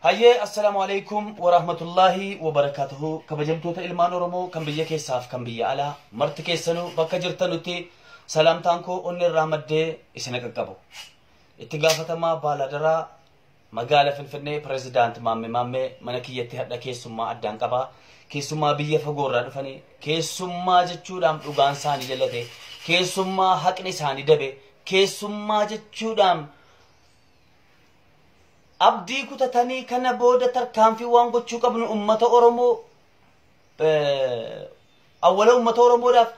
Hayyee, assalaamu alaikum wa rahmatullahi wa barakaatuhu. Kabajamtoota ilmaan Oromoo kan biyya keessaaf kan biyya alaa marti keessanuu bakka jirtanutti salaamtaan koo onni irraa maddee isin qaqqabu. Itti gaafatamaa Baaladaraa magaala Finfinnee, Pirezidaant Maammee Maammee, mana kiyyatti hadha keessummaa addaan qabaa. Keessummaa biyya fagoorraa dhufanii, keessummaa jechuudhaan dhugaan isaanii jalate, keessummaa haqni isaanii dabe, keessummaa jechuudhaan abdii kutatanii kana booda tarkaanfii waan gochuu qabnu ummata Oromoo awwala ummata Oromoodhaaf,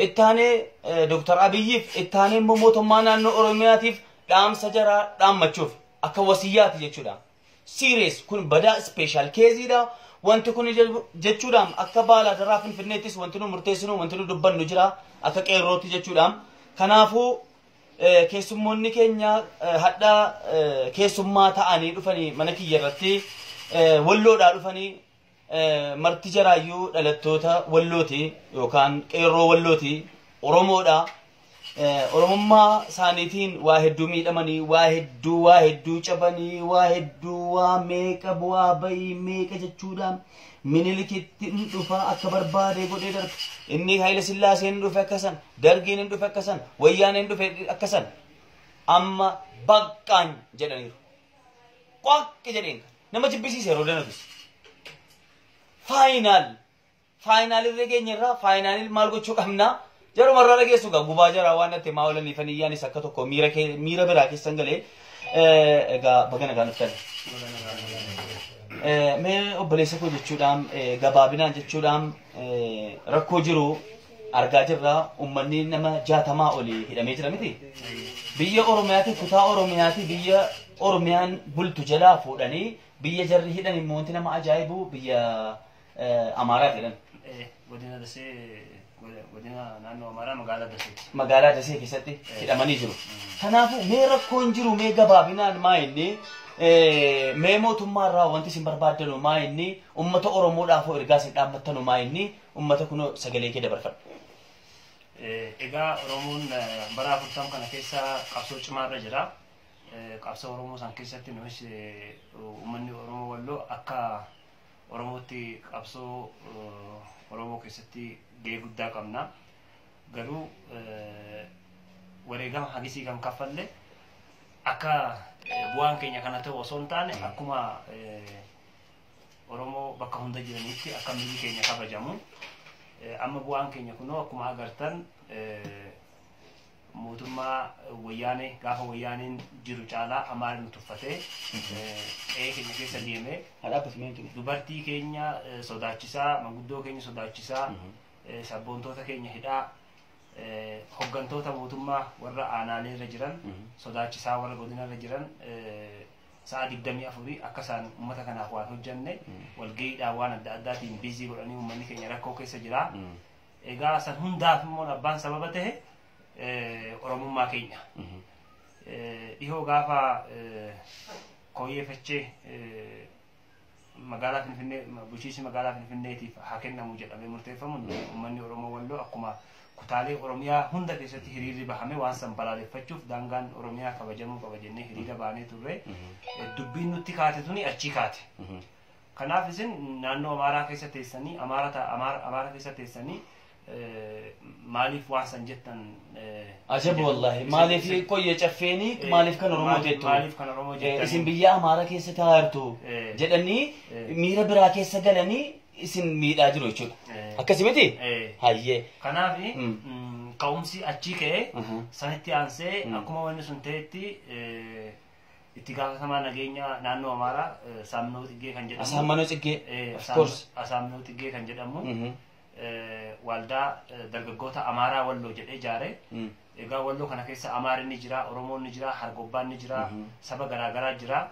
ittaanee Dooktar Abiyyiif, ittaanee immoo mootummaa naannoo Oromiyaatiif dhaamsa jaraa dhaammachuuf akka wasiyyaati jechuudha. Serious, kun badaa special caseiidha. Wanti kun jechuudhaan akka Baaladaraa Finfinneettis wanti nu murteessinu, wanti nu dubbannu jira akka qeerrootti jechuudha. Kanaafuu keessummoonni keenya hadha keessummaa ta'anii dhufanii mana kiyya irratti Walloodhaa dhufanii, marti jaraayyuu dhalattoota Wallooti yookaan qeerroo Wallooti, Oromoodha. Oromummaa isaaniitiin waa hedduu miidhamanii, waa hedduu, waa hedduu cabanii, waa hedduu, waa meeqa, bu'aa bayii meeqa jechuudhaan Minilikitti hin dhufa, akka barbaade godhee darbe. Inni Haayila Sillaaseen hin dhufe akkasan, Dargiin hin dhufe akkasan, Wayyaaneen hin dhufe akkasan. Amma baqqaan jedhaniiru. Qoqqi jedheen nama jibbisiise yeroo danatus. Final. Final irra keenya irraa final maal gochuu qabnaa? Jaruma irraa dhageessu gaa gubaa jaraa waan natti maa oolanii faniyyaanis akka tokko miira miira biraa keessan galee. Egaa baga nagaan dhuftan. Mee obboleessa koo jechuudhaan, gabaabinaan jechuudhaan, rakkoo jiru argaa jirra, uummanni nama 60 olii hidhamee jira miti. Biyya Oromiyaati, kutaa Oromiyaati, biyya Oromiyaan bultu jalaa fuudhanii biyya jarri hidhan immoo wanti nama ajaa'ibu biyya Amaaraa jedhan. Godina Dasee, godina naannoo Amaaraa, magaalaa Daseeti. Magaalaa Dasee keessatti hidhamanii jiru. Kanaafuu mee rakkoon jiru mee gabaabinaan maa inni, mee mootummaa irraa wanti isin barbaaddanu maa inni, uummata Oromoodhaaf hoo ergaa isin dhaammattanu maa inni, uummata kunoo sagalee kee dabarfadhu. Egaa Oromoon bara 40 kana keessa qabsoo cimaa irra jira. Qabsoo Oromoo san keessatti nuyis uummanni Oromoo Walloo akka Oromootti qabsoo Oromoo keessatti gahee guddaa qabna. Garuu wareegama hagisii kan kaffalle akka bu'aan keenya kana ta'u osoo hin taane, akkuma Oromoo bakka hunda jiranitti akka mirgi keenya kabajamu. Amma bu'aan keenya kunoo akkuma agartan mootummaa Wayyaanee, gaafa Wayyaaneen jiru caalaa Amaarri nu tuffatee qe'ee keenya keessa deemee dubartii keenya sodaachisaa, manguddoo keenya sodaachisaa, sabboontoota keenya hidhaa, hoggantoota mootummaa warra aanaalee irra jiran sodaachisaa, warra godina irra jiran sa'a 24 akka isaan uummata kanaaf waan hojjanne walga'iidhaan waan adda addaatiin busy godhanii uummanni keenya rakkoo keessa jira. Egaa san hundaaf immoo abbaan sababa ta'e Oromummaa keenya. Dhihoo gaafa Kooyyee Fachee magaalaa Finfinnee, bulchiinsi magaalaa Finfinneetiif haa kennamu jedhamee murteeffamu, uummanni Oromoo Walloo akkuma kutaalee Oromiyaa hunda keessatti hiriirri bahame waan san balaaleffachuuf, daangaan Oromiyaa kabajamuu qaba jennee hiriira baanee turre. Dubbiin nutti kaate tuni achii kaate. Kanaaf isin naannoo Amaaraa keessa teessanii, Amaara keessa teessanii maaliif waan san jettan? Ajab wallahi, maaliif Koyyee Caffeenii maaliif kan Oromoo jettu? Maaliif kan Oromoo jettan? Isin biyya Amaaraa keessa taa'artu jedhanii miira biraa keessa galanii isin miidhaa jiru jechuudha. Akkasi miti? Hayyee. Kanaaf ka'umsi achii ka'ee sanitti aansee akkuma wanni sun ta'etti itti gaafatamaa nageenya naannoo Amaaraa Saamnoo Xiggee kan jedhamu. Asaammanoo Xiggee. Of course. Asaamnoo Xiggee kan jedhamu waldaa dargaggoota Amaaraa Walloo jedhee ijaare. Egaa Walloo kana keessa Amaarri ni jira, Oromoon ni jira, Hargobbaan ni jira, saba garaagaraa jira.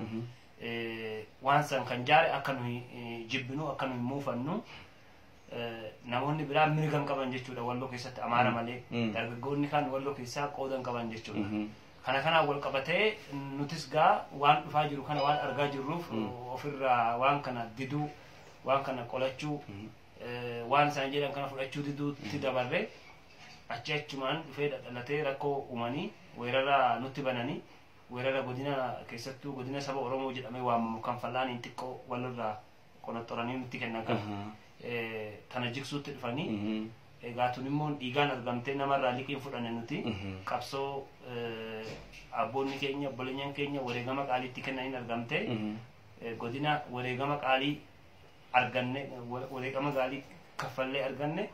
Waan san kan jaare akka nuyi jibbinu, akka nuyi muufannu, namoonni biraa mirga hin qaban jechuudha Walloo keessatti Amaara malee. Dargaggoonni kan Walloo keessaa qooda hin qaban jechuudha. Kana kanaan wal qabatee nutis gaa waan dhufaa jiru kana waan argaa jirruuf ofirraa waan kana diduu, waan kana qolachuu, waan isaan jedhan kana fudhachuu diduutti dabarre. Achi achumaan dhufee dhadhalatee rakkoo uumanii weerara nutti bananii. Weerara godina keessattuu godina saba Oromoo jedhamee waamamu kan fallaaniin xiqqoo walirraa qonaxoranii nutti kennan kana. Tana jigsuutti dhufanii egaa tun immoo dhiigaan argamtee namarraa liqiin fudhanne nuti qabsoo abboonni keenya obboleeyyan keenya wareegama qaaliitti kennaniin argamte godina wareegama qaalii arganne wareegama qaalii kaffallee arganne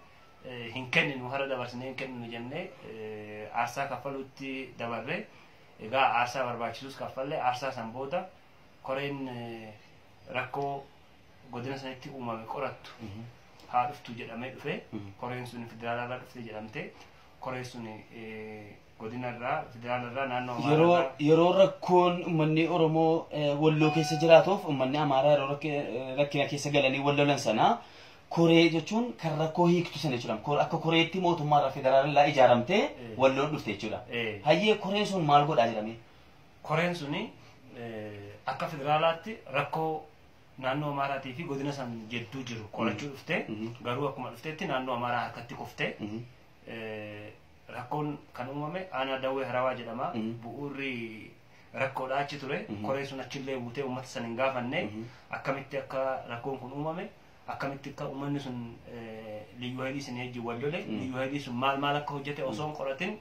hin kenninu hara dabarsinee hin kenninu jennee aarsaa kaffaluutti dabarre. Egaa aarsaa barbaachisus kaffallee aarsaa san booda koreen rakkoo godina sanitti uumame qorattu haa dhuftu jedhamee dhufe. Koreen sun federaalarraa dhufte jedhamte. Koreen sun godinarraa federaalarraa naannoo Amaaraarraa. Yeroo rakkoon uummanni Oromoo Walloo keessa jiraatuuf uummanni Amaaraa yeroo rakkina keessa galanii wal lolan sana koree jechuun kan rakkoo hiiktu sana jechuudha. Akka koreetti mootummaarraa federaalarraa ijaaramtee Walloon dhufte jechuudha. Hayyee koreen sun maal godhaa jedhamee? Koreen suni akka federaalaatti rakkoo naannoo Amaaraatii fi godina san jidduu jiru qorachuu dhufte. Garuu akkuma dhuftetti naannoo Amaaraa harkatti kufte. Rakkoon kan uumame aanaa Dawwee Harawaa jedhama. Bu'uurri rakkoodha achi ture. Koreen sun achillee buutee uummata san hin gaafanne akkamitti akka rakkoon kun uumame, akkamitti akka uummanni sun liyyuu hailii sun wajjin wal lole, liyyuu hailii sun maal maal akka hojjete osoo hin qoratin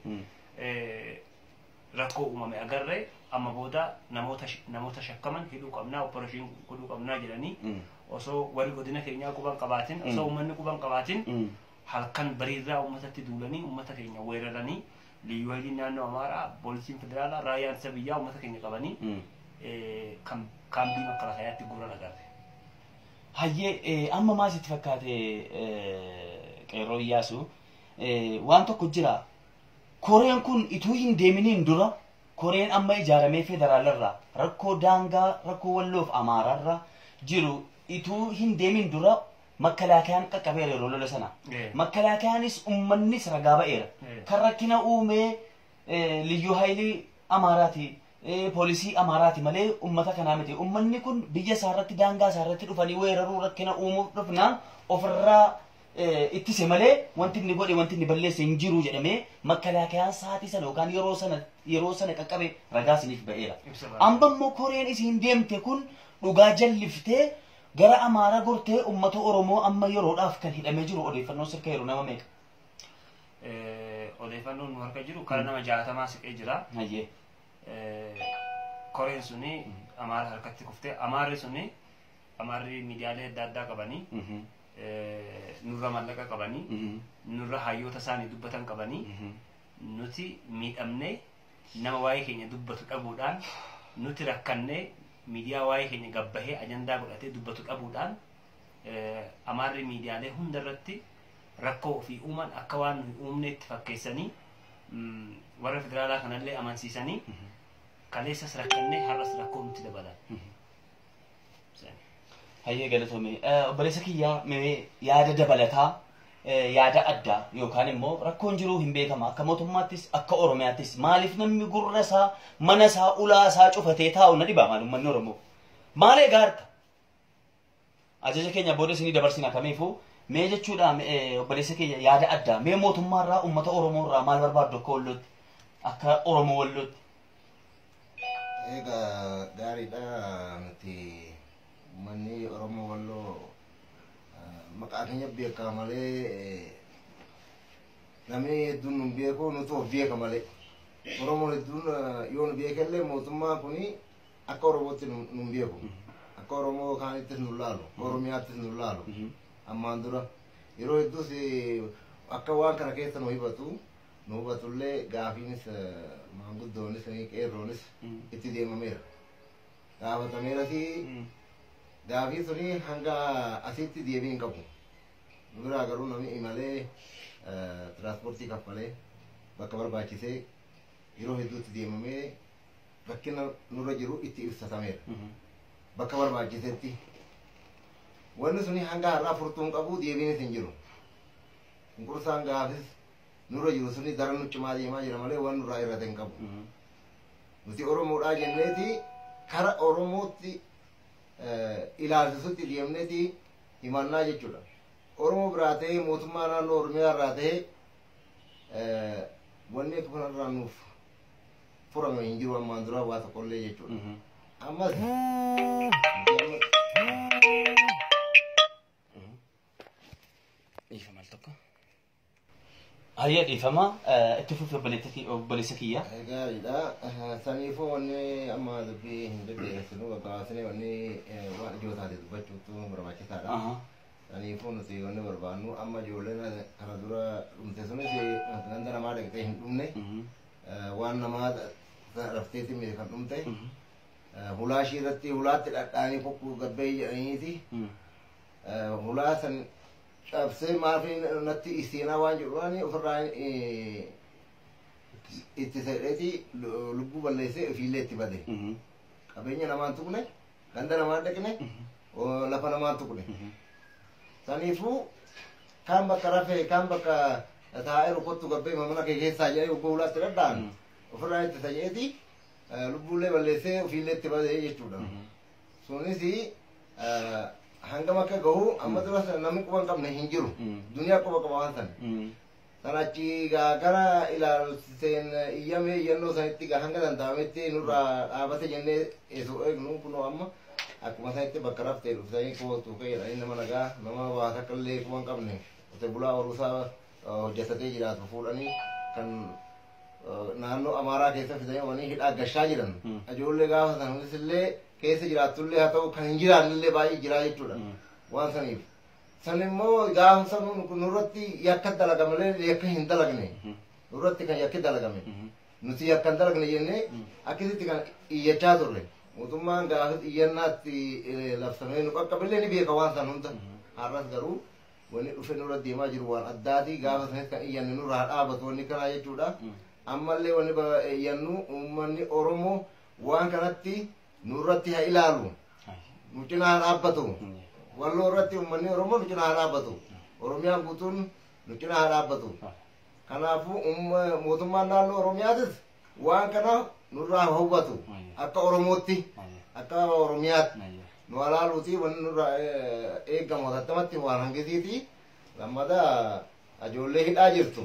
rakkoo uumame agarree amma booda namoota shakkaman hidhuu qabnaa, operation godhuu qabnaa jedhanii osoo warri godina keenyaa quban qabaatin, osoo uummanni quban qabaatin halkan bariirraa uummatatti duulanii uummata keenya weeraranii liyyuu hailiin naannoo Amaaraa, poolisiin federaalaa, raayyaan ittisa biyyaa uummata keenya qabanii kaambii makalakayaatti guuran agarre. Hayyee amma maal sitti fakkaate Qeerroo Iyyaasuu? Waan tokko jira. Koreen kun ituu hin deeminiin dura koreen amma ijaaramee federaalarraa rakkoo daangaa rakkoo Walloof Amaaraarra jiru ituu hin deemin dura makkalaakayaan qaqqabeera yeroo lola sana. Makkalaakayaanis uummannis ragaa ba'eera. Kan rakkina uumee liyyuu haayilii Amaaraati, poolisii Amaaraati malee uummata kanaa miti. Uummanni kun biyya isaarratti daangaa isaarratti dhufanii weeraruu rakkina uumuuf dhufnaan ofirraa ittise malee wanti inni godhe wanti inni balleesse hin jiru jedhamee makkalaakayaan sa'aatii sana yookaan yeroo sana qaqqabe ragaa isiniif ba'eera. Amma immoo koreen isiin deemte kun dhugaa jalliftee gara Amaaraa gortee uummata Oromoo amma yeroodhaaf kan hidhamee jiru odeeffannoon sirka yeroo nama meeqa? Odeeffannoon nu harka jiru kara nama 60 siqee jira. Hayyee. Koreen suni Amaara harkatti kuftee Amaarri suni Amaarri miidiyaalee adda addaa qabanii nurra mallaqa qabanii nurra hayyoota isaanii dubbatan qabanii nuti miidhamnee nama waa'ee keenya dubbatu dhabuudhaan nuti rakkannee miidiyaa waa'ee keenya gabbahee ajandaa godhatee dubbatu dhabuudhaan Amaarri miidiyaalee hundarratti rakkoo ofii uuman akka waan nuyi uumneetti fakkeessanii warra federaalaa kanallee amansiisanii kaleessas rakkannee har'as rakkoo nutti dabalan. Hayyee galatoome. Obboleessa kiyyaa mee yaada dabalataa yaada addaa yookaan immoo rakkoon jiru hin beekama akka mootummaattis akka Oromiyaattis maaliif namni gurra isaa mana isaa ulaa isaa cufatee taa'u na dhiba maal uummanni Oromoo. Maal egaa harka? Ajaja keenya booda isinii dabarsina kamiifuu mee jechuudha obboleessa keenya yaada addaa mee mootummaarraa uummata Oromoorraa maal barbaaddu akka Wallootti akka Oromoo Wallootti? Egaa gaariidha nuti uummanni Oromoo Walloo maqaa keenya beekaa malee namni hedduun nu beeku nuti of beeka malee Oromoon hedduun yoo nu beekellee mootummaan kun akka Oromootti nu beeku akka Oromoo kaanittis nu laalu Oromiyaattis nu laalu ammaan dura yeroo hedduus akka waan kana keessa nu hubatu nu hubatullee gaafiinis maanguddoonis qeerroonis itti deemameera gaafatameeras gaafii suni hanga asitti deebii hin qabu. Nu biraa garuu namni imalee tiraanspoortii kaffalee bakka barbaachisee yeroo hedduutti deemamee rakkina nurra jiru itti ibsatameera. Bakka barbaachisetti. Wanni suni hanga har'aa furtuu hin qabu deebiinis hin jiru. Cunqursaan gaafis nurra jiru suni daran nu cimaa deemaa jira malee waan nurraa irrate hin qabu. Nuti Oromoodhaa jenneeti kara Oromootti ilaalchisutti deemneeti himannaa jechuudha. Oromoo biraa ta'ee mootummaa naannoo Oromiyaa irraa ta'ee wanni kanarraa nuuf furame hin jiru ammaan dura waa tokkollee jechuudha. Ammas Dhiifama al tokko. Hayya dhiifama itti fufi obboleessa kiyya. Gaariidha. Saniifuu wanni amma dubbii hin deddeebisinu gaggabaasnee wanni waan ijoo taate dubbachuutu barbaachisaadha. Saniifuu nuti wanni barbaannu amma ijoolleen kana dura dhumte sunis ganda namaa dhaqxee hin dhumne waan namaa rafteeti miti kan dhumte. Hulaa ishii irratti hulaatti dhadhaanii kokkuu gabbee jedhaniiti. Hulaa san cabsee maafi natti iseenaa waan jedhuudhaan ofirraa itti seedheeti lubbuu balleessee ofiillee itti bade. Qabeenya namaan tuqne, ganda namaan dhaqne, lafa namaan tuqne. Saniifuu kaan bakka rafee kaan bakka taa'ee rukuttu gabbee mana kee keessaa jedhee obboo hulaatti dhadhaan ofirraa itti seedheeti lubbuullee balleessee ofiillee itti bade jechuudha. Sunis hangam akka gahu amma dura namni quba hin qabne hin jiru. Duniyaa quba qaba waan sana. Sana achi gara ilaalchiseen iyyamee iyyannoo sanitti hanga danda'ametti nurraa dhaabate jennee osoo eegnu kunoo amma akkuma sanitti bakka raftee dhuftanii kootu ka'e jedhanii nama nagaa nama waa takka illee quba hin qabne qote bulaa horuusaa hojjetatee jiraatu fuudhanii kan naannoo Amaaraa keessa fidanii wanii hidhaa gashaa jiran. Ijoollee gaafa sanis illee keessa jiraattullee haa ta'u kan hin jiraannellee baay'ee jira jechuudha. Waan saniif. San immoo gaafa san nurratti yakka dalagame yakka hin dalagne. Nurratti kan yakki dalagame. Nuti yakka hin dalagne jennee akkasitti kan iyyachaa turre. Mootummaan gaafa iyyannaatti labsamee nu qaqqabillee ni beeka waan san hunda. Har'as garuu wanni dhufe nurra deemaa jiru waan addaati gaafa sanis kan iyyanne nurraa dhaabatu wanni kanaa jechuudha. Ammallee wanni iyyannu uummanni Oromoo waan kanatti nurratti haa ilaalu. Nu cinaa haa dhaabbatu. Walloo irratti uummanni Oromoo nu cinaa haa dhaabbatu. Oromiyaan guutuun nu cinaa haa dhaabbatu. Kanaafuu mootummaan naannoo Oromiyaatis waan kana nurraa hubatu. Akka Oromootti, akka Oromiyaatti nu alaaluuti wanni nurraa eegamu hatattamaatti waan hangisiiti. Lammata ijoollee hidhaa jirtu.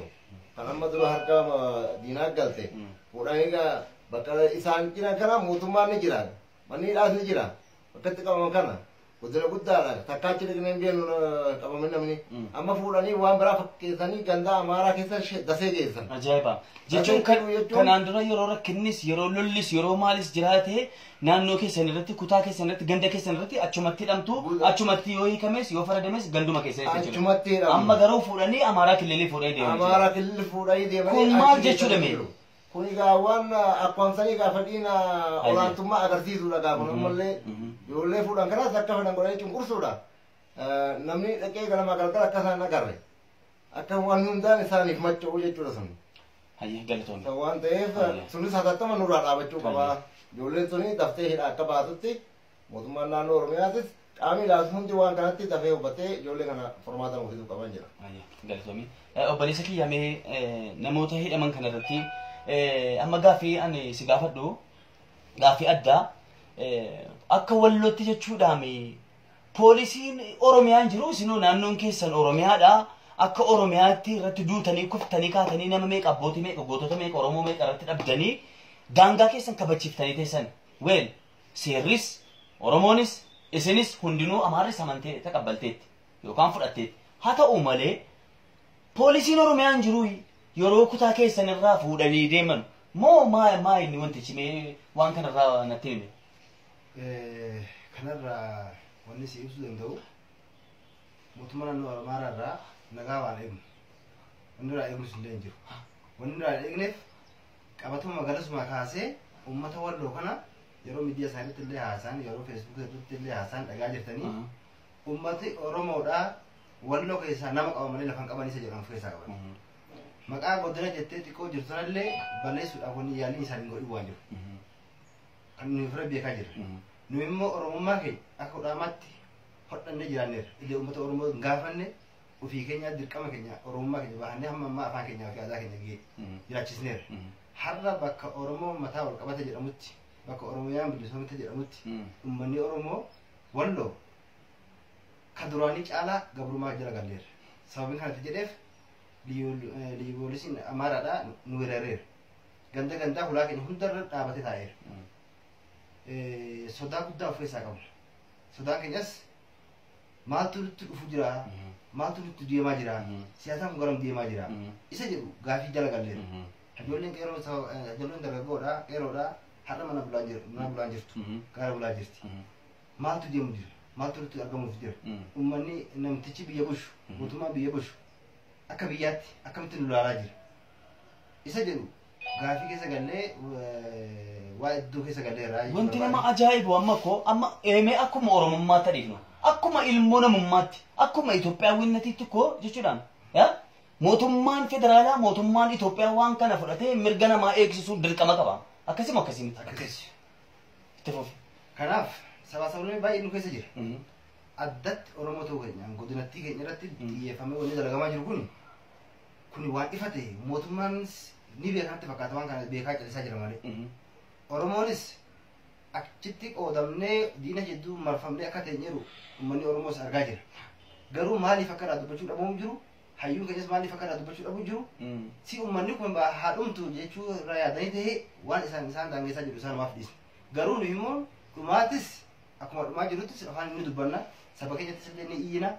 Kan amma dura harka diinaa galte. Fuudhanii bakka isaan jiran kana mootummaan ni jira. Manni hidhaas ni jira. Bakka itti qabaman kana. Guddina guddaadha. Takka achi dhaqnee hin beeknu qabame namni. Amma fuudhanii waan biraa fakkeessanii ganda Amaaraa keessa dasee geessan. Ajaa'iba. Jechuun kanaan dura yeroo rakkinnis, yeroo lollis, yeroo maalis jiraate naannoo keessan irratti, kutaa keessan irratti, ganda keessan irratti achumatti hidhamtu, achumatti yoo hiikames, yoo faradames ganduma keessan jechuudha. Achumatti hidhamu. Amma garuu fuudhanii Amaaraa kililii fuudhanii deeman. Amaaraa kililii fuudhanii deemanii. Kun maal jechuudha mee? Kun egaa waan akkoomsanii gaafa dhiina olaantummaa agarsiisuudha gaafa ammallee ijoollee fuudhan kanaas akka fedhan godhanii cunqursuudha. Namni dhaqee ganama galgala akka isaan agarre akka waan hundaan isaaniif macca'u jechuudha sun. Hayyee galatoomne. Waan ta'eef sunis hatattama nurraa dhaabachuu qaba. Ijoolleen suni daftee hidha akka baatutti mootummaan naannoo Oromiyaatis qaamni ilaalu hundi waan kanatti dafee hubatee ijoollee kana formaata nuuf fiduu qaban jira. Hayyee galatoomne. Obboleessa kiyya mee namoota hidhaman kanarratti amma gaaffii ani si gaafadhu gaaffii addaa akka wallootti jechuudhaan poolisiin Oromiyaan jiru isinuu naannoon keessan Oromiyaadha. Akka Oromiyaatti irratti duutanii kuftanii kaatanii nama meeqa abbootii meeqa gootota meeqa Oromoo meeqa irratti dhabdanii daangaa keessan kabachiiftanii teessan. Weel seerris Oromoonis isinis hundinuu Amaarris amantee taqabbalteetti yookaan fudhatteetti. Haa ta'u malee poolisiin Oromiyaan jiru yeroo kutaa keessan irraa fuudhanii deeman moo maa inni wantichi mee waan kanarraa natti hime? Kanarraa wanni si ibsuu danda'u mootummaa naannoo Amaaraa irraa nagaa waan eegnu. Wanni irraa eegnus illee hin jiru. Wanni irraa eegneef qabatuma magaalasuma kaasee uummata walloo kana yeroo miidiyaa isaaniitti illee haasaan yeroo feesbuuk irratti illee haasaan dhagaa jirtanii uummati Oromoodhaa walloo keessaa nama qaba malee lafa hin qaban isa jedhamu of keessaa qaban. Maqaa godina jettee xiqqoo jirtu sanallee balleessuudhaaf wanni yaaliin isaanii godhu waan jiru. Kan nuyi fira beekaa jirra. Nuyi immoo Oromummaa keenya akka kudhaamaatti hodhannee jiraanneerra. Illee uummata Oromoo hin gaafanne ofii keenya dirqama keenya Oromummaa keenya baahannee hamma ammaa afaan keenyaa fi aadaa keenya jiraachisneerra. Har'a bakka Oromoo mataa ol qabate jedhamutti bakka Oromiyaan bilisoomte jedhamutti uummanni Oromoo walloo ka duraanii caalaa gabrummaa jala galleerra. Sababiin kanatti jedheef liiboolisiin Amaaraadhaa nu weerareera. Ganda gandaa hulaa keenya hundarra dhaabatee taa'eera. Sodaa guddaa of keessaa qabna. Sodaan keenyas maaltu nutti dhufu jira? Maaltu nutti deemaa jira? Siyaasaan kun garam deemaa jira? Isa jedhu gaafii jala galleera. Ijoolleen qeerroo, ijoolleen dargaggoodha, qeerroodha, har'a mana bulaan jirtu, gaara bulaa jirti. Maaltu deemu jira? Maaltu nutti argamuuf jira? Uummanni namtichi biyya bulchu, mootummaan biyya bulchu akka biyyaatti akkamitti nu ilaalaa jira? Isa jedhu gaafii keessa gallee waa iddoo keessa galleerra. Wanti nama ajaa'ibu amma koo amma eemee akkuma Oromummaatti dhiifnu, akkuma ilmoo namummaatti, akkuma Itoophiyaawwinnatiitti koo jechuudhaan mootummaan federaalaa, mootummaan Itoophiyaa waan kana fudhatee mirga namaa eegsisuun dirqama qaba. Akkasuma akkasii miti. Akkasi. Itti fufi. Kanaaf sabaa sablamii baay'ee nu keessa jira. Addatti Oromoo ta'uu keenyaan godinattii keenya irratti xiyyeeffamee wanni dalagamaa jiru kuni waan ifa ta'e, mootummaanis ni beekaa natti fakkaata, waan kana beekaa callisaa jira malee. Oromoonis achitti qoodamnee diina jidduu marfamnee akka ta'e jiru uummanni Oromoos argaa jira. Garuu maaliif akka irraa dubbachuu dhabuun jiru? Hayyuun keenyas maaliif akka irraa dubbachuu dhabuun jiru? Si uummanni kun haa dhumtu jechuu irraa yaadanii ta'ee waan isaan daangessaa jiru isaan maaf dhiisne. Garuu nuyi immoo dhumaatis akkuma dhumaa jiruttis afaan inni dubbanna, saba keenyattis illee ni iyyina.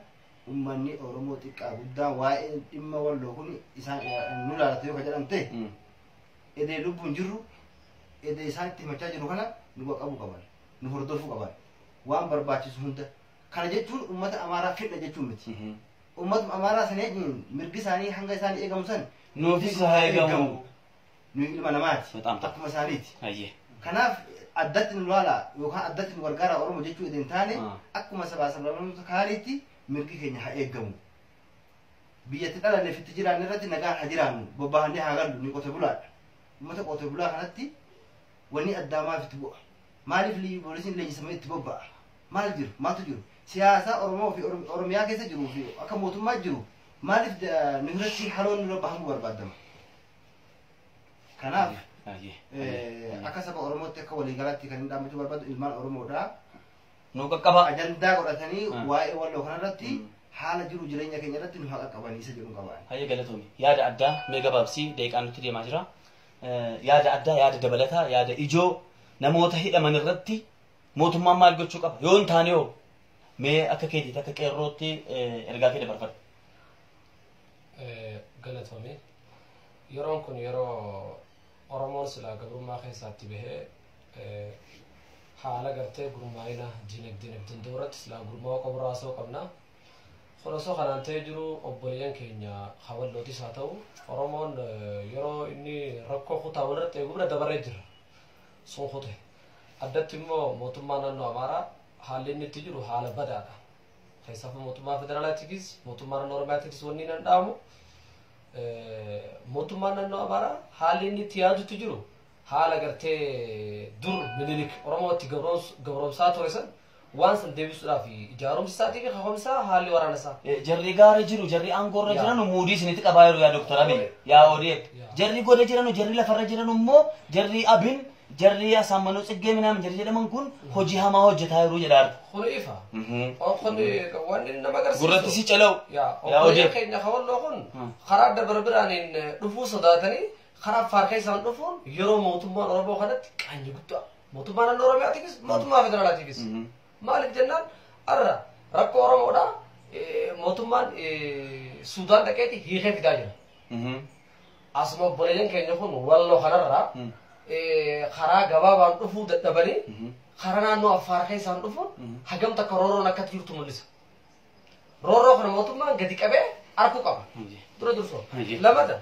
Uummanni Oromoo xiqqaa guddaa waa'ee dhimma Walloo kun isaan nu ilaalatu yoo ka jedhan ta'e, edee lubbuun jirru, edee isaan itti himachaa jiru kana nu qaqqabuu qaban, nu hordofuu qaban, waan barbaachisu hunda. Kana jechuun uummata Amaaraa fedha jechuun miti. Uummatuma Amaaraa sana mirgi isaanii hanga isaan eegamu san nuufis haa eegamu. Nuyi ilma namaati. Akkuma isaaniiti. Kanaaf addatti nu ilaala yookaan addatti nu gargaara Oromoo jechuu hin taane, akkuma sabaa sablammoota kaaniitti mirgi keenya haa eegamu. Biyyatti dhalanneef itti jiraanne irratti nagaan haa jiraannu, bobbahannee haa gallu, ni qote bulaadha. Uummata qote bulaa kanatti wanni addaa maaf itti bu'a? Maaliif liyyuu poolisiin leenjisamee itti bobba'a? Maal jiru? Maaltu jiru? Siyaasa Oromoo fi Oromiyaa keessa jiruu fi akka mootummaa jiru maaliif nu irratti haloon nurra bahamuu barbaadama? Kanaaf akka saba Oromootti akka waliigalaatti kan hin dhaabbachuu barbaadu ilmaan Oromoodha. Nu qaqqaba. Ajandaa godhatanii waa'ee Walloo kanarratti haala jiru jireenya keenya irratti nu haa qaqqabanii isa jedhu qaban. Hayyee, galatoomi. Yaada addaa mee gabaabsii, daqiiqaan nutti deemaa jira. Yaada addaa, yaada dabalataa, yaada ijoo namoota hidhaman irratti mootummaan maal gochuu qaba? Yoo hin taane hoo mee akka keetiitti, akka qeerrootti ergaa kee dabarfadhu. Galatoomi. Yeroon kun yeroo Oromoon silaa gabrummaa keessaatti bahee haala gartee gurmaa'ina dinagdee danda'u irratti silaa gurmaa'uu qabu raasoo qabna. Kun osoo kanaan ta'ee jiru, obboleeyyan keenya hawallootis haa ta'u, Oromoon yeroo inni rakkoo kutaa walirratti eeguu bira dabarree jira. Sun kute. Addatti immoo mootummaa naannoo Amaaraa haalli inni itti jiru haala badaadha. Keessafuu mootummaa federaalaatiifis mootummaa naannoo Oromiyaatiifis wanni nan dhaamu, mootummaan naannoo Amaaraa haalli inni itti yaadutti jiru haala gartee dur Minilik Oromoo itti gabroomsaa ture san waan san deebisuudhaaf ijaarumsi isaatii fi kaka'umsi haalli waraana isaa. Jarri gaara jiru, jarri aangoorra jiran muudii isinitti qabaa jiru, yaa Dooktar Abiy, yaa ODF. Jarri goda jiranu, jarri lafarra jiran immoo jarri Abin, jarri Asaammanoo Tsiggee minaamin jarri jedhaman kun hojii hamaa hojjetaa jiru jedha. Kun ifa. Kun waan inni nama agarsiisu. Gurratti si calawu. Yaa obboleeyyan keenya Walloo kun karaa dabra biraaniin dhufuu sodaatanii karaa Affaar keessaan dhufuun yeroo mootummaan Oromoo kanatti qaanyii guddaa. Mootummaa naannoo Oromiyaatiifis mootummaa federaalaatiifis. Maaliif jennaan, har'a rakkoo Oromoodha mootummaan Suudaan dhaqeeti hiikee fidaa jira. Asuma obboleeyyan keenya kun Walloo kanarraa karaa gabaabaan dhufuu dadhabanii karaa naannoo Affaar keessaan dhufuun hagam takka roorroon akkatti jirtu mul'isa. Roorroo kana mootummaan gadi qabee arguu qaba. Dura dursoo. Lamata,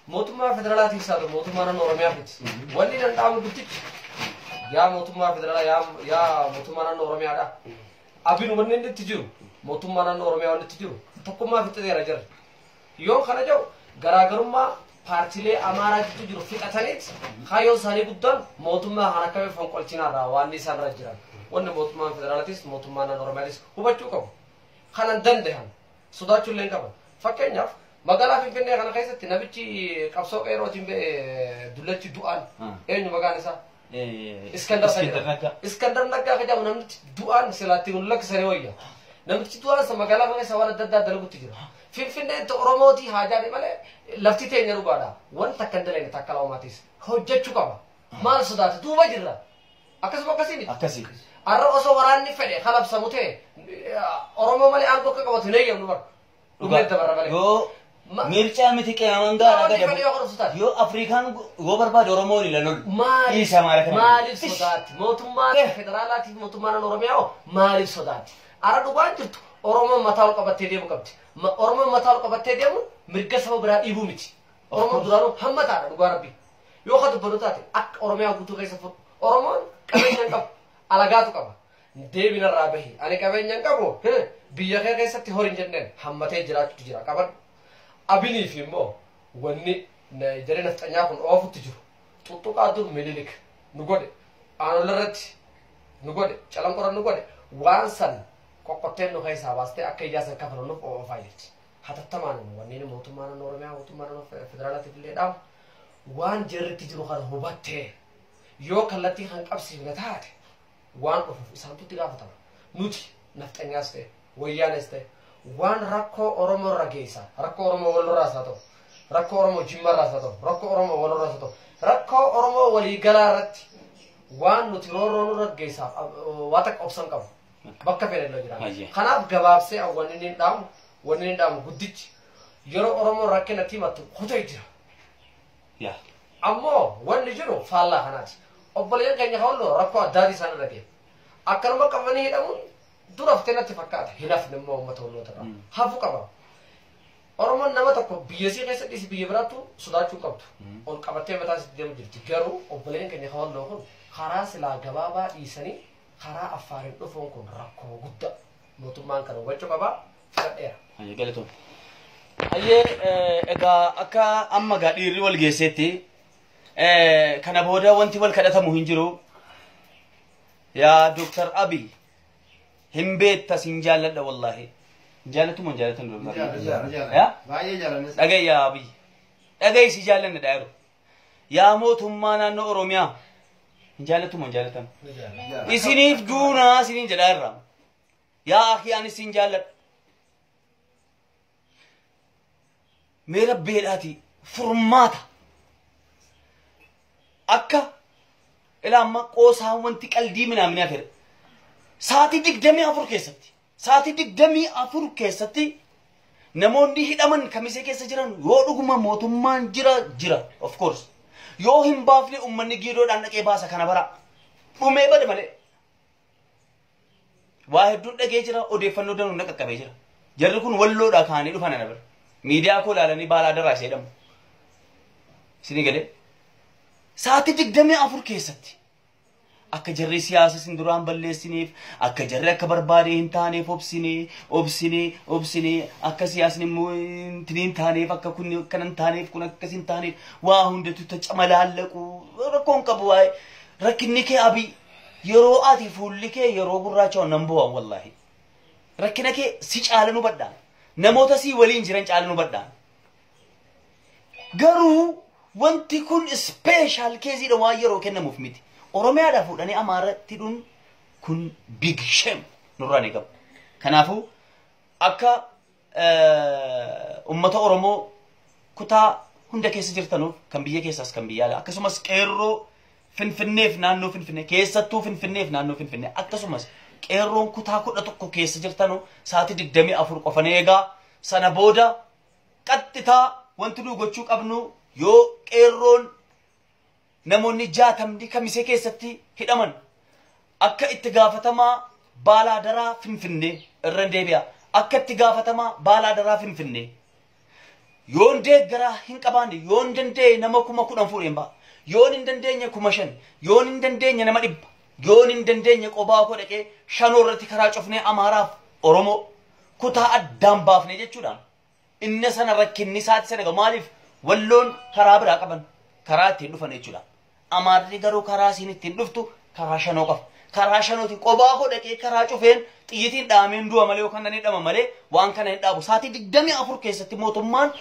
mootummaa federaalaatiif haa ta'u mootummaa naannoo Oromiyaafis wanni danda'amu guddichi, yaa mootummaa federaalaa, yaa mootummaa naannoo Oromiyaadha. Abin wanni inni itti jiru, mootummaa naannoo Oromiyaa wanni itti jiru tokkummaa fixateera jira. Yoo kana jedhu, garaagarummaa paartiilee Amaaraa gidduu jiru fixataniit kaayyoon isaanii guddaan mootummaa kana akkamii fonqolchinaarraa waan isaan irra jiran. Wanni mootummaan federaalaatis mootummaa naannoo Oromiyaatis hubachuu qabu. Kanan danda'an sodaachuu illee hin qaban. Fakkeenyaaf magaalaa Finfinnee kana keessatti namichi qabsoo qeerrootiin ba'e dullachi du'aan eenyu maqaan isaa? Iskandar. Iskandar Naggaa. Iskandar Naggaa kan jedhamu namnichi du'aan silaatti kun lakkisanii wayya. Namtichi du'aan san magaalaa kana keessa waan adda addaa dalagutti jira. Finfinneen Oromootii haajaa malee lafti teenya dhugaadha. Wanta akka hin dalagne takka lamaatis hojjechuu qaba. Maal sodaate duuba jirra. Akkasuma akkasii miti. Akkasii. Har'a osoo waraanni fedhe kalabsamu ta'e Oromoo malee aangoo akka qabatu hin eeyyamnu bara. Dhumee dabarra malee. Yoo mircaa miti qeeman gaara Wanti fedhe yoo qorsu taate. Yoo Afrikaan yoo barbaade Oromoon ila lolu. Maaliif Dhiisa maala kana. maaliif sodaatti? Mootummaan federaalaatiif mootummaan naannoo Oromiyaa hoo maaliif sodaatti? Har'a dhugaan jirtu Oromoon mataa ol qabattee deemu qabdi. Oromoon mataa ol qabattee deemu mirga saba biraa dhiibuu miti. Oromoon duraanuu hammataadha dhugaa rabbi. Yoo ka dubbatu taate akka Oromiyaa guutuu keessa fudhu. Oromoon qabeenya hin qabu. Alagaatu qaba. Deebinarraa bahi. Ani qabeenya hin qabu. Biyya kee keessatti horii hin jenneen hammatee jiraachuutu jira. Qaban. Abiniif immoo wanni jaree nafxanyaa kun oofutti jiru. Xuxuqaa dur Minilik nu godhe. Aanola irratti nu godhe. Calanqora nu godhe. Waan san qoqqotteen nu keessaa baastee akka ijaa san kafalu nuuf oofaa jirti. Hatattamaan wanneen mootummaa naannoo Oromiyaa mootummaa naannoo federaalaatiif illee dhaamu waan jarritti jiru kana hubattee yoo kallattii kan qabsiifne taate waan dhufuuf isaantu itti gaafatama. Nuti nafxanyaas ta'e wayyaanes ta'e waan rakkoo Oromoo irra geessa rakkoo Oromoo Wallorraas haa ta'u rakkoo Oromoo Jimmarraas haa ta'u rakkoo Oromoo Wallorraas haa ta'u rakkoo Oromoo waliigalaa irratti waan nuti roorroo nurra geessaaf waa takka obsan qabu bakka fedhe illee jira. Kanaaf gabaabsee wanni inni dhaamu wanni inni dhaamu guddichi yeroo Oromoon rakkina himattu kutee jira. Ammoo wanni jiru faallaa kanaati. Obboleeyyan keenya hawloo rakkoo addaatii isaan irra ga'e. Akkanuma qabanii hidhamuun dura haftee natti fakkaata. Hin hafne immoo uummata holloota irraa. Hafuu qaba. Oromoon nama tokko biyya isii keessa dhiisi biyya biraattu sodaachuu qabdu. Ol qabattee mataa isiitti deemu jirti. Garuu obboleeyyan keenya hawloo kun karaa silaa gabaabaa dhiisanii karaa Affaariin dhufuun kun rakkoo guddaa. Mootummaan kana hubachuu qaba. Fudhadheera. Hayyee galatoom. Hayyee egaa akka amma gaa dhiirri wal geessetti kana booda wanti wal kadhatamu hin jiru. Yaa Dooktar Abiy hin beekta sin jaalladha wallaahi. Jaallatu moo hin jaallatan Dooktar Abiy? Yaa? Baay'ee jaalannes. Dhaga'i yaa Abiy. Dhaga'i si jaallanna dha yeroo. Yaa mootummaa naannoo Oromiyaa hin jaallatu moo hin jaallatan? Isiniif duunaa isiniin jedhaa irra. Yaa akhi ani sin jaalladha. Mee rabbeedhaati furmaata. Akka ilaa amma qoosaa wanti qaldii minaaminaa fedha. Sa'aatii 24 keessatti sa'aatii 24 keessatti namoonni hidhaman kamisee keessa jiran yoo dhuguma mootummaan jira jira of course. Yoo hin baafne uummanni giidoodhaan dhaqee baasa kana bara. Dhumee bade malee. Waa hedduun dhagee jira odeeffannoo danuun na qaqqabee jira. Jarri kun walloodhaa kaanii dhufan ana bira. Miidiyaa koo ilaalanii baalaa darraa ishee jedhamu. Isinii galee. Sa'aatii 24 keessatti akka jarri siyaasa isin duraan balleessiniif akka jarri akka barbaade hin taaneef obsinee obsinee obsinee akka siyaasni immoo hin taaneef akka kun akkana hin taaneef kun akkas hin taaneef waa hundatu tacamalaallaqu rakkoon qabu waa'ee rakkinni kee Abiy yeroo ati fuulli kee yeroo gurraacha nan bu'an wallaahi rakkina kee si caala nu badhaan namoota si waliin jiran caala nu badhaan garuu wanti kun special keesiidha waan yeroo kennamuuf miti. Oromiyaadhaa fuudhanii Amaaratti hidhuun kun big shame nurraa ni qabu. Kanaafuu akka uummata Oromoo kutaa hunda keessa jirtanuuf kan biyya keessaas kan biyya alaa akkasumas qeerroo Finfinneef naannoo Finfinnee keessattuu Finfinneef naannoo Finfinnee akkasumas qeerroon kutaa 11 keessa jirtanu sa'aatii 24 qofan eegaa sana booda qaxxitaa wanti nu gochuu qabnu yoo qeerroon namoonni 60 kamisee keessatti hidhaman akka itti gaafatamaa baalaa daraa Finfinnee irra deebi'a. Akka itti gaafatamaa baalaa daraa Finfinnee yoon deeggaraa hin qabaanne yoon dandeenye nama 10,000 fuudheen ba'a. Yoon hin dandeenye 5,000 yoon hin dandeenye nama 100 yoon hin dandeenye qobaa koo dhaqee 5 irratti karaa cufnee Amaaraaf Oromoo kutaa addaan baafne jechuudhaan inni sana rakkinni isaati sana egaa maaliif walloon karaa biraa qaban karaa ittiin dhufan jechuudha. Amaarri garuu karaa isiin ittiin dhuftu karaa 5 qofa. Karaa 5 qobaa koo dhaqee karaa cufeen xiyyitiin dhaameen du'a malee yookaan nan hidhama malee waan kana hin dhaabu. Sa'aatii 24 keessatti mootummaan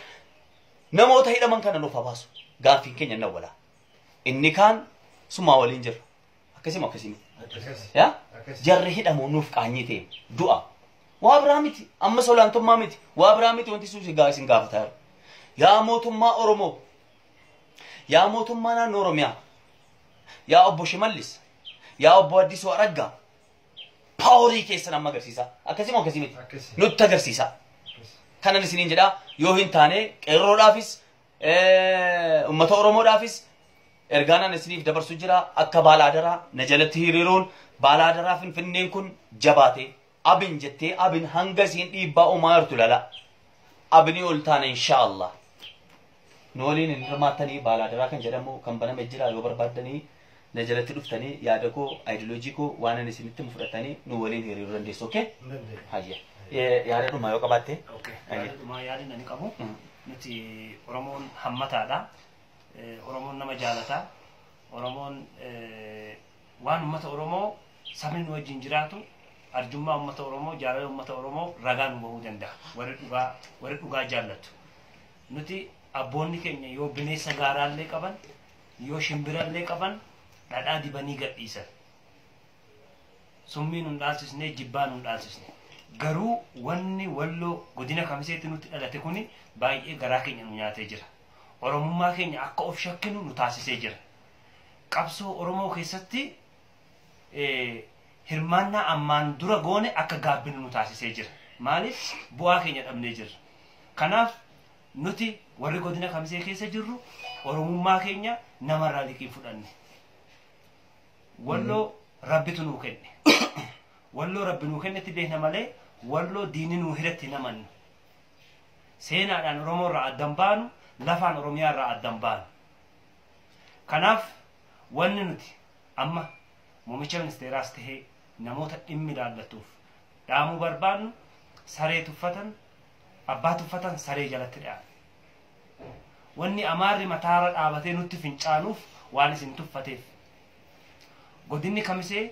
namoota hidhaman kana nuuf haa baasu. Gaaffiin keenya hin awwalaa. Inni kaan sumaa waliin jira. Akkasuma akkasii. Yaa? Jarri hidhamu nuuf qaanyii ta'e du'a. Waa biraa miti. Ammas olaantummaa miti. Waa biraa miti wanti sun isin gaafataa jiru. Yaa mootummaa Oromoo. Yaa mootummaa naannoo Oromiyaa. Yaa obbo Shimallis. Yaa obbo Addisuu Araggaa. Paaworii keessan amma agarsiisa. Akkasii moo akkasii miti? Nutti agarsiisa. Kanan isiniin jedhaa yoo hin taane qeerroodhaafis uummata Oromoodhaafis ergaan ani isiniif dabarsu jira akka baalaadaraa na jalatti hiriiruun baalaadaraa Finfinneen kun jabaate abin jettee abin hanga isiin dhiibbaa uumaa jirtu lala. Abinii ol taane inshaallah. Nu waliin hin hirmaattanii baalaadaraa kan jedhamu kan baname jira yoo barbaaddanii na jalatti dhuftanii yaada koo aayidiloojii koo waan ani isinitti fudhatanii nu waliin hiriiruu dandeessu. Okay? Hayya. Yaada dhumaa yoo qabaatte. Yaada dhumaa yaadni ani qabu nuti Oromoon hammataadha. Oromoon nama jaalataa. Oromoon waan uummata Oromoo sabni nu wajjin jiraatu arjummaa uummata Oromoo jaalala uummata Oromoo ragaa nu bahuu danda'a. Warri dhugaa jaallatu. Nuti abboonni keenya yoo bineensa gaaraallee qaban yoo shimbirallee qaban dhadhaa dibanii gadhiisan. Summii nun dhaalsisne jibbaa nun dhaalsisne. Garuu wanni Walloo godina Kamiseetti nutti dhalate kuni baay'ee garaa keenya nu nyaatee jira. Oromummaa keenya akka of shakkinu nu taasisee jira. Qabsoo Oromoo keessatti hirmaannaa ammaan dura goone akka gaabbinu nu taasisee jira. Maaliif bu'aa keenya dhabnee jirra. Kanaaf nuti warri godina Kamisee keessa jirru Oromummaa keenya namarraa liqii fudhanne. Walloo rabbitu nuu kenne. Walloo rabbi nuu kennetti beekna malee walloo diinni nuu hiratti namannu. Seenaadhaan Oromoo irraa addan baanu, lafaan Oromiyaa irraa addan baanu. Kanaaf wanni nuti amma muummicha ministeeraas tahee namoota dhimmi ilaallatuuf dhaamuu barbaannu saree tuffatan, abbaa tuffatan saree jalatti dha'an. Wanni Amaarri mataarra dhaabatee nutti fincaanuuf waan isin tuffateef. Godinni Kamisee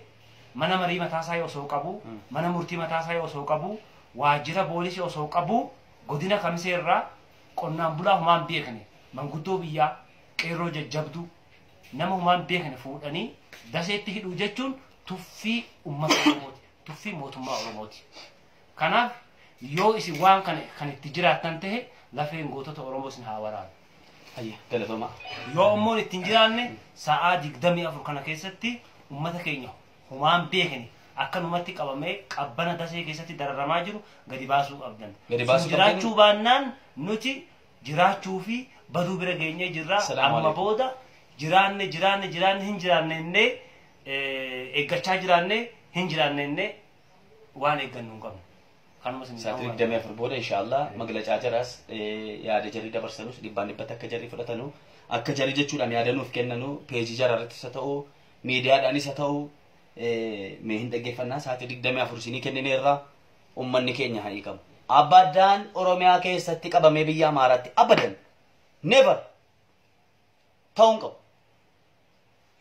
mana marii mataasaa osoo qabu, mana murtii mataasaa osoo qabu, waajjira poolisii osoo qabu, godina Kamisee irraa qonnaan bulaa humaan beekne, manguddoo biyyaa, qeerroo jajjabduu, nama humaan beekne fuudhanii daseetti hidhuu jechuun tuffii uummata Oromooti, tuffii mootummaa Oromooti. Kanaaf yoo isin waan kana kan itti jiraattan tahe lafeen gootota Oromoo isin haa waraanu. Hayya galatoomaa. Yoo ammoo ittiin jiraanne sa'aa 24 kana keessatti uummata keenya humaan beekne akkanumatti qabamee qabbana dasee keessatti dararamaa jiru gadi baasuu qabdan. Jiraachuu baannaan nuti jiraachuu fi baduu bira geenyee jirra. Amma booda jiraanne jiraanne jiraanne hin jiraanne innee eeggachaa jiraanne hin jiraanne innee waan eeggannu hin qabnu. Kanuma isin Sa'aatii 24 booda inshaallah maglacaa jiraas yaada jarri dabarsanus dhibbaan dhibbatti akka jarri fudhatanu akka jarri jechuudhaan yaada nuuf kennanu peejii jara irrattis haa ta'u miidiyaadhaanis haa ta'u mee hin dhaggeeffannaa sa'aatii 24 isinii kennineerra uummanni keenya haa hiikamu. Abadan Oromiyaa keessatti qabamee biyya Amaaraatti abadan never ta'uu hin qabu.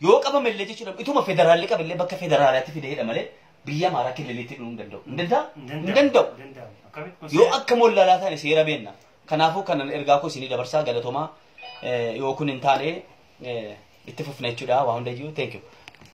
Yoo qabame illee jechuudha ituma federaalli qabe illee bakka federaalaatti fidee hidha malee biyya Amaaraa kililiitti dhumuu hin danda'u. Hin danda'u? Hin danda'u. Yoo akka mollaalaa taane seera beenna. Kanaafuu kanan ergaa koo isinii dabarsaa galatoomaa yoo kun hin taane itti fufna jechuudha waa hundayyuu. Thank you.